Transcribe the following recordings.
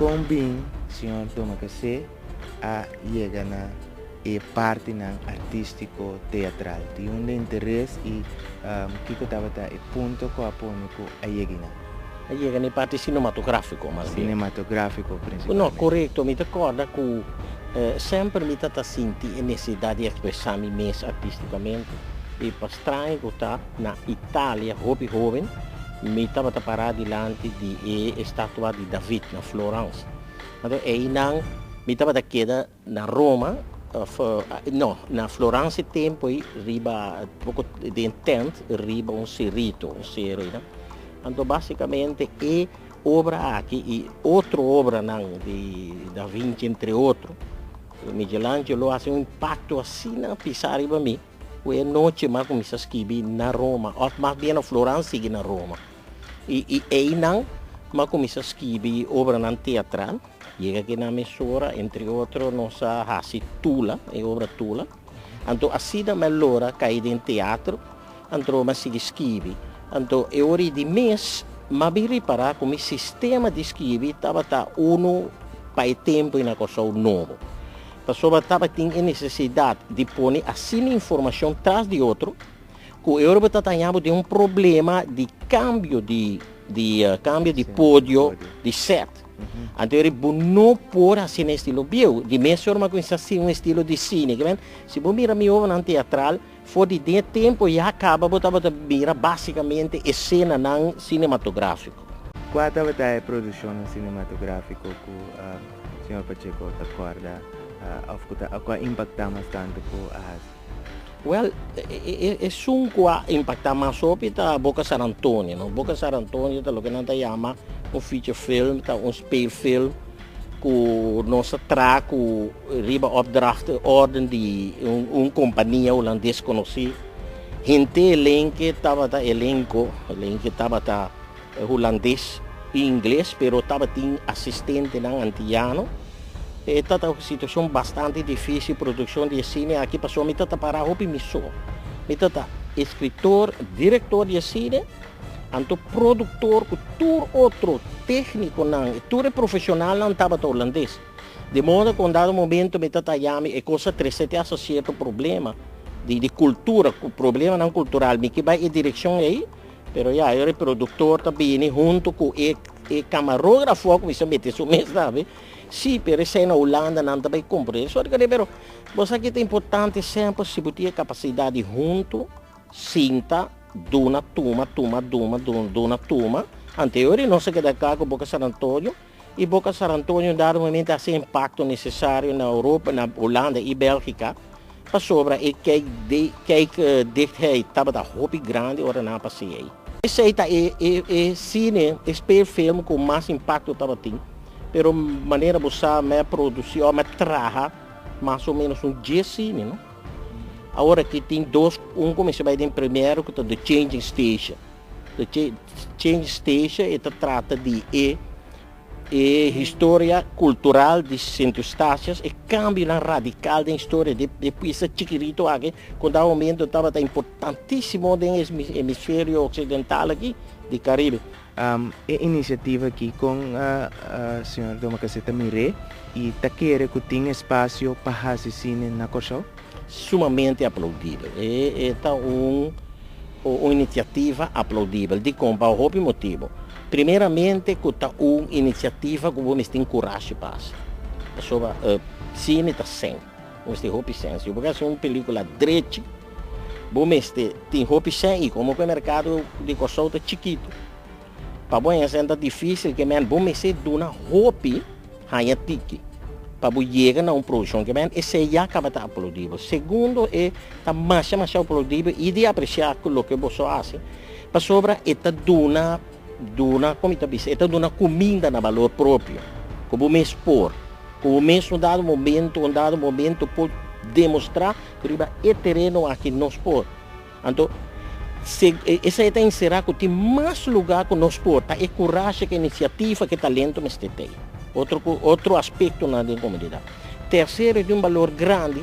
Kon bin señor Domacassé a yega na e partinan artístiko teatral? Di unda interes i kiko tabata e punto ku a pone ku a yega einan? A yega na e parti sinematográfiko mas bien. Sinematográfiko No, prinsipalmente. Korekto. Mi ta kòrda ku semper mi ta sinti e nesesidat di ekspresá mi mes artístikamente. I pa straño ku ta, na Italia, hopi hóben, mi tabata pará dilanti di e estatua di David na Florence. Anto einan mi tabata keda na Roma, òf no, na Florence e tempu ei, riba poko den tent riba un serito, un sero einan. Anto básikamente e obra aki i otro obranan di Da Vinci, entre otro, Michelangelo, a hasi un impakto asina pisá riba mi ku e nochi m'a kuminsá skibi na Roma, òf mas bien na Florence, sigui na Roma. I einan m'a kuminsá skibi obranan teatral. Yega aki na mesora, entre otro, nos a hasi Tula, e obra Tula. Anto asina m'a lora kai den teatro, anto m'a sigui skibi. Anto e ora di mes m'a bin ripará ku mi sistema di skibi tabata unu pa e tempu na Kòrsou nobo. Pasobra tabatin e nesesidat di pone asina informashon tras di otro ku e ora bo ta taña bo den un problema di kambio di kambio di podio, di set. Anto eri bo no por hasi na estilo bieu. Di mes forma ku mi sa un estilo di sine. Si bo mira mi obranan teatral, for di den tempu ya kaba bo tabata mira básikamente esenanan sinematográfiko. Kua tabata e produkshon sinematográfiko ku señor Pacheco ta kòrda òf ku ta ku a impaktá mas tantu ku a hasi? Well, esun ku a impaktá mas hopi ta Boca San Antonio, no? Boca San Antonio ta loke nan ta yama un feature film, ta un speelfilm ku nos a traha ku riba opdracht, orden di un kompania hulandes konosí. Henter elenke tabata elenko, elenke tabata hulandes i ingles, pero tabatin asistentenan antiano. E tabata un situashon bastante difísil, produkshon di e sine aki, pasobra mi tabata pará hopi mi so. Mi tabata eskritor, direktor di e sine, anto produktor ku tur otro téknikonan, tur e profeshonalnan tabata hulandes. De modo ku un dado momento mi tabata yami e kos a trese te hasta sierto problema di kultura, problemanan kultural. Mi ke bai e direkshon ei. Pero ya, e produktor ta bini huntu ku e kamarógrafo a kuminsá mete su mes tambe. Sí, pero esei na Hulanda nan ta bai komprendé. Sòrti ku pero bo sa ke ta importante semper si bo tin e kapasidat di huntu sinta, duna, tuma, tuma, duma, duna, tuma. Anterior nos a keda kla ku Boca San Antonio i Boca San Antonio un dado momento a hasi e impakto nesesario na Europa, na Hulanda i Bèlgika, pasobra e kijk de kijkdichtheid tabata hopi grandi ora nan a pas'é ei. Esei ta e sine, e speelfilm ku mas impakto tabatin, pero manera bo sa mi a produsí òf mi a traha mas o ménos un dies sine, no? Awor aki tin dos, un ku mester bai den première ku ta The Changing Station. The Changing Station e ta trata di e historia kultural di Sint Eustatius, e kambionan radikal den historia di e pista chikirito aki ku na momento tabata importantísimo den e hemisferio oksidental aki di Karibe. E inisiativa aki kon señor Domacassé ta mir'é i ta kere ku tin espasio pa hasi sine na Kòrsou? Sumamente aplaudibel. E ta un inisiativa aplaudibel. Dikon? Pa hopi motibu. Primeramente ku ta un inisiativa ku bo mester tin kurashi pa hasi. Pasobra sine ta sèn. Bo mester hopi sèn. Si bo ke hasi un pelikula drechi, bo mester tin hopi sèn i komo ku e merkado di Kòrsou ta chikitu, pa bo haña sèn ta difísil ke men bo mester duna hopi haña tiki pa bo yega na un produkshon ke men esei ya kaba ta aplaudibel. Segundo, e ta masha masha aplaudibel i di apresiá ku loke boso hasi pasobra e ta duna, komo mi ta bisa, e ta duna kuminda na balor propio ku bo mes por ku bo mes un dado momento por demostrá ku riba e tereno aki nos por. Anto esei ta enserá ku tin mas lugá ku nos por ta e kurashi, ku inisiativa, ku talento mester tin. Otro aspektonan den komunidat. Tersero, di un balor grandi,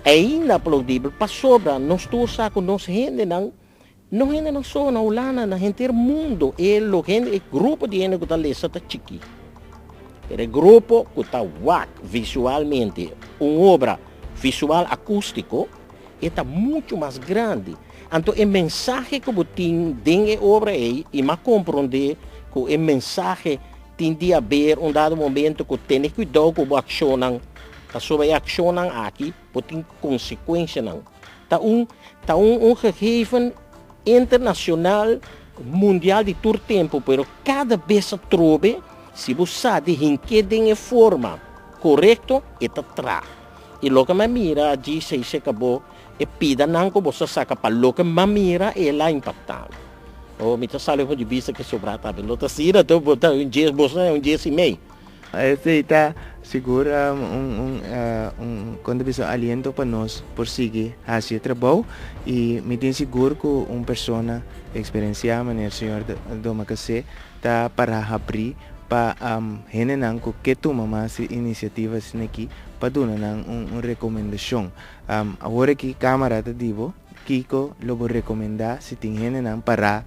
ainda aplaudibel, pasobra nos tur sa ku nos hendenan no hendenan so na Hulanda, na henter mundo, e lo hende, e grupo di hende ku ta lesa ta chikí. Pero e grupo ku ta wak visualmente un obra visual akústiko, e ta muchu mas grandi. Anto e mensahe ku bo tin den e obra ei, i m'a komprondé ku e mensahe tin di haber un dado momento ku tene kuidou ku bo akshonnan, pasobra e akshonnan aki por tin konsekuenshanan. Ta un ta un un gegeven internashonal mundial di tur tempu, pero kada bes atrobe si bo sa di hink'é den e forma korekto e ta tra. I loke mi a mira djis ei se kabo e pidanan ku boso a saka pa loke mi a mira el a impaktá mi. Oh, mi ta sali for di bista ke sobrá tambe no ta asina, to bo ta un djes, boso ta un djes i mei. Esei ta sigur un un un kon ta bisa un aliento pa nos por sigui hasi e trabou i mi tin sigur ku un persona eksperensiá manera señor Domacassé ta para habrí pa hendenan ku ke tuma mas inisiativa asina aki pa duna nan un rekomendashon. Awor aki kamara ta di bo kiko lo bo rekomendá si tin hendenan pará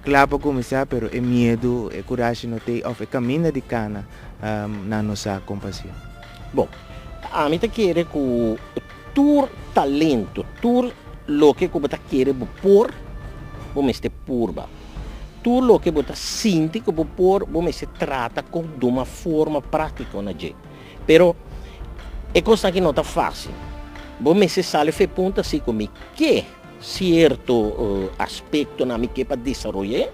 kla pa kuminsá pero e miedu, e kurashi no t'ei òf e kaminda di kana nan no sa kon pa hasié. Bon, ami ta kere ku tur talento, tur loke ku bo ta kere bo por, bo mester purba. Tur loke bo ta sinti ku bo por, bo mester trata ku duma forma práktiko na dje. Pero e kosnan aki no ta fásil. Bo mester sali for e punto asi ku mi ke sierto aspektonan mi ke pa desaroy'é,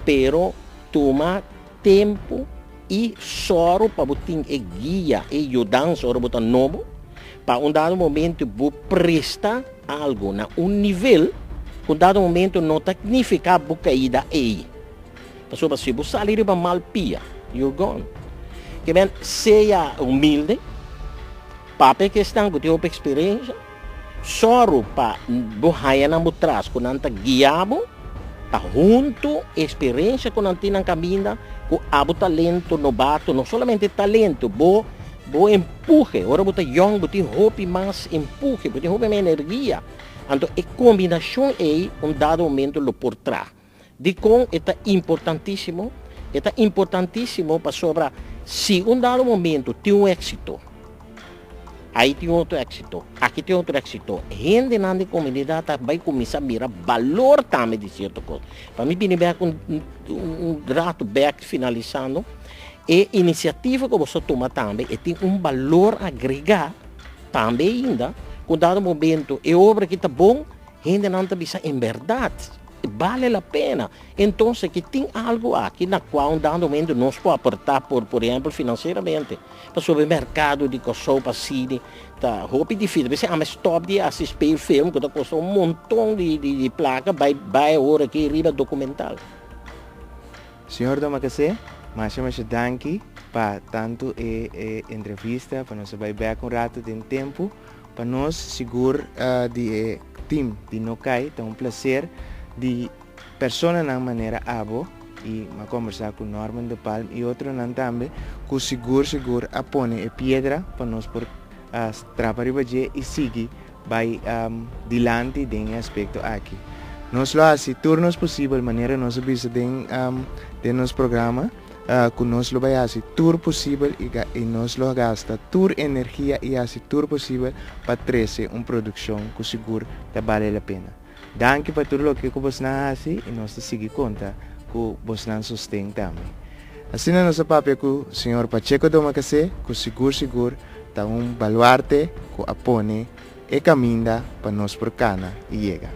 pero tuma tempu i sòru pa bo tin e guia, e yudansa ora bo ta nobo, pa un dado momento bo presta algu na un nivel ku un dado momento no ta nifiká bo kaida ei. Pasobra si bo sali riba mal pia, you're gone. Ke men sea humilde, papia ku esnan ku tin hopi eksperensha, sòru pa bo haña nan bo tras ku nan ta guia bo, pa huntu e eksperensha ku nan tin nan kaminda ku abo talento nobato, no solamente talento, bo bo empuhe, ora bo ta yòn bo tin hopi mas empuhe, bo tin hopi mas energia, anto e kombinashon ei un dado momento lo por traha. Dikon e ta importantísimo? E ta importantísimo pasobra si un dado momento tin un éksito, ai tin otro éksito, aki tin otro éksito, hendenan di komunidat ta bai kuminsá mira balor tambe di sierto kos. Pa mi bini bèk un un ratu bèk finalisando, e inisiativa ku boso tuma tambe e tin un balor agregá tambe ainda ku un dado momento e obra aki ta bon, Hendenan ta bisa en berdad bale la pena. Entonces ki tin algo aki na cua un dado momento nos por aporta por por ehempel financieramente. Pasobra e mercado di Corsou pa cine ta hopi dificil. P'esei ami a stop di haci speelfilm cu ta costa un monton di di placa bay bay awor aki riba documental. Señor Domacassé, masha masha danki pa tanto e e entrevista, pa nos a bay bek un rato den tempo. Pa nos sigur di e team di No Kai ta un placer di personanan manera abo y m'a combersa cu Norman de Palm y otronan tambe cu sigur sigur a pone e piedra pa nos por trapa riba dje y sigui bay dilanti den e aspecto aki. Nos lo haci tur nos posibel manera nos a bisa den den nos programa. Ku nos lo bai hasi tur posibel i nos lo gasta tur energia i hasi tur posibel pa trese un produkshon ku sigur ta bale la pena. Danki pa tur loke ku bosnan hasi i nos ta sigui konta ku bosnan sosten tambe. Asina nos a papia ku señor Pacheco Domacassé ku sigur sigur ta un baluarte ku a pone e kaminda pa nos por kana i yega.